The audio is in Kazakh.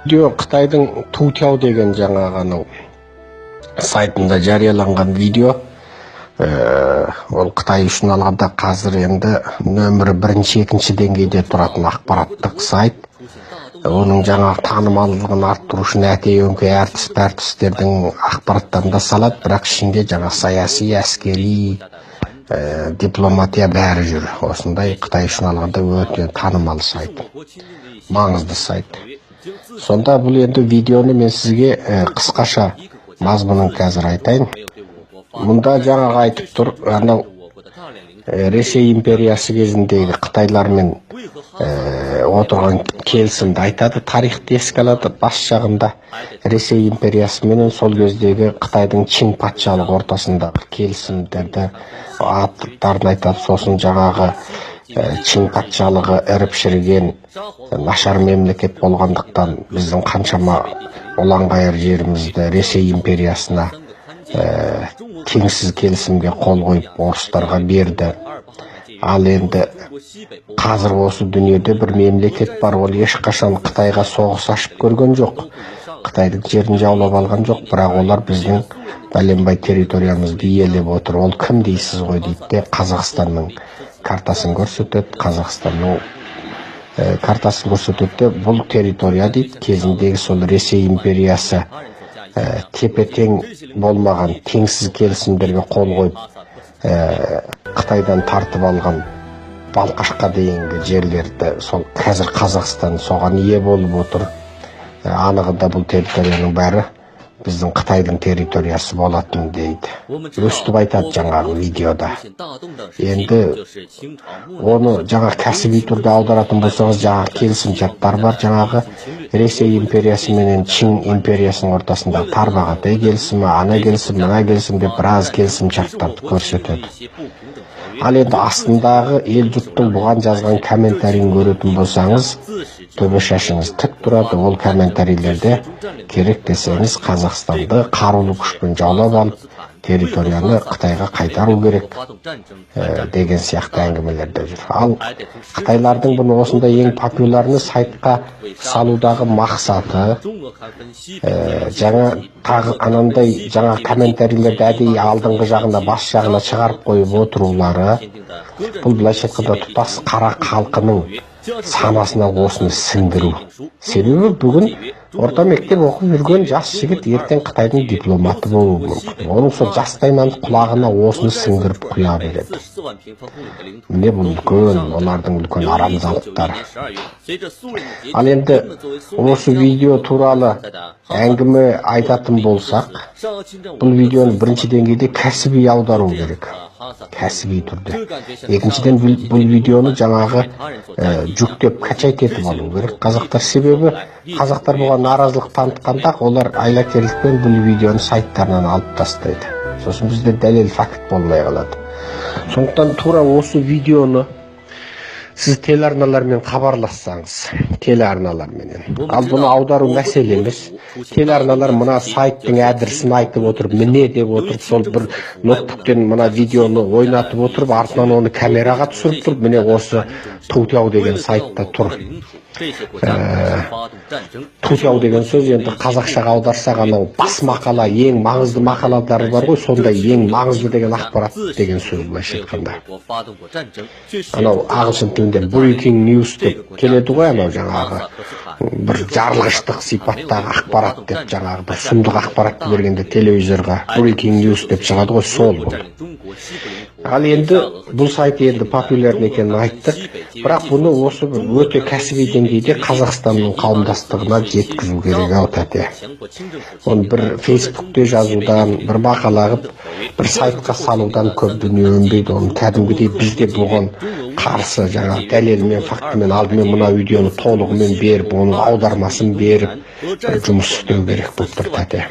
Видео Қытайдың Тутяо деген жаңағы анау сайтында жарияланған видео. Ол Қытай үшін алғанда қазір енді нөмірі бірінші, екінші деңгейде тұратын ақпараттық сайт. Оның жаңағы танымалдығын арттыру үшін әтей өңкей әртіс пәртістердің ақпараттарын да салады, бірақ ішінде жаңа саяси, әскери, дипломатия бәрі жүр. Осындай Қытай үшін алғанда өте танымал сайт, маңызды сайт. Сонда бұл енді видеоны мен сізге қысқаша мазмұнын қазір айтайын. Мұнда жаңағы айтып тұр, анау Ресей империясы кезіндегі қытайлармен отырған келісімді айтады, тарихты еске алады. Бас жағында Ресей империясы менен сол кездегі Қытайдың Чин патшалығы ортасындағы келісімдерді аттарын айтады. Сосын жаңағы Чин патшалығы іріп шіріген нашар мемлекет болғандықтан біздің қаншама ұланғайыр жерімізді Ресей империясына теңсіз келісімге қол қойып орыстарға берді. Ал енді қазір осы дүниеде бір мемлекет бар, ол ешқашан Қытайға соғыс ашып көрген жоқ, Қытайдың жерін жаулап алған жоқ, бірақ олар біздің бәленбай территориямызды иелеп отыр. Ол кім дейсіз ғой дейді де, Қазақстанның картасын көрсетеді. Қазақстанның картасын көрсетеді де, бұл территория дейді кезіндегі сол Ресей империясы тепе тең болмаған теңсіз келісімдерге қол қойып Қытайдан тартып алған Балқашқа дейінгі жерлерді сол қазір Қазақстан соған ие болып отыр. Анығында бұл территорияның бәрі біздің Қытайдың территориясы болатын дейді. Өстіп айтады жаңағы видеода. Енді оны жаңа кәсіби түрде аударатын болсаңыз, жаңағы келісімшарттар бар, жаңағы Ресей империясы менен Чин империясының ортасындағы Тарбағатай келісімі, ана келісім, мына келісім деп біраз келісімшарттарды көрсетеді. Ал енді астындағы ел жұрттың бұған жазған комментарийін көретін болсаңыз, төбе шашыңыз тік тұрады. Ол комментарийлерде керек десеңіз Қазақстанды қарулы күшпен жаулап алып, территорияны Қытайға қайтару керек деген сияқты әңгімелер де жүр. Ал қытайлардың бұны осындай ең популярны сайтқа салудағы мақсаты жаңа тағы анандай жаңа комментарийлерді әдейі алдыңғы жағына, бас жағына шығарып қойып отырулары, бұл былайша айтқанда тұтас қара халқының санасына осыны сіңдіру. Себебі бүгін орта мектеп оқып жүрген жас жігіт ертең Қытайдың дипломаты болуы мүмкін. Оның сол жастайынан құлағына осыны сіңдіріп құя береді. Міне бұл үлкен, олардың үлкен арамзалықтары. Ал енді осы видео туралы әңгіме айтатын болсақ, бұл видеоны бірінші деңгейде кәсіби аудару керек. Кәсіби түрде. Екіншіден, бұл видеоны жаңағы жүктеп, качать етіп алу керек қазақтар. Себебі қазақтар бұған наразылық танытқанда олар айлакерлікпен бұл видеоны сайттарынан алып тастайды. Сосын бізде дәлел факт болмай қалады. Сондықтан тура осы видеоны сіз телеарналармен хабарлассаңыз, телеарналарменен. Ал бұны аудару мәселе емес. Телеарналар мына сайттың адресін айтып отырып, міне деп отырып, сол бір ноутбуктен мына видеоны ойнатып отырып, артынан оны камераға түсіріп тұрып, міне осы Тутяо деген сайтта тұр. Тутяо деген сөз енді қазақшаға аударсақ анау бас мақала, ең маңызды мақалалар бар ғой, сондай ең маңызды деген ақпарат деген сөз былайша айтқанда. Анау ағылшын тілінде breaking news деп келеді ғой, анау жаңағы бір жарылғыштық сипаттағы ақпарат деп, жаңағы бір сұмдық ақпаратты бергенде телевизорға breaking news деп шығады ғой, сол бұл. Ал енді бұл сайт енді популярный екенін айттық, бірақ бұны осы бір өте кәсіби деңгейде Қазақстанның қауымдастығына жеткізу керек ау тәте. Оны бір Фейсбукте жазудан, бір мақала қылып, бір сайтқа салудан көп дүние өнбейді. Оны кәдімгідей бізде бұған қарсы жаңа дәлелмен, фактімен алдымен мына видеоны толығымен беріп, оның аудармасын беріп, бір жұмыс істеу керек болып тұр тәте.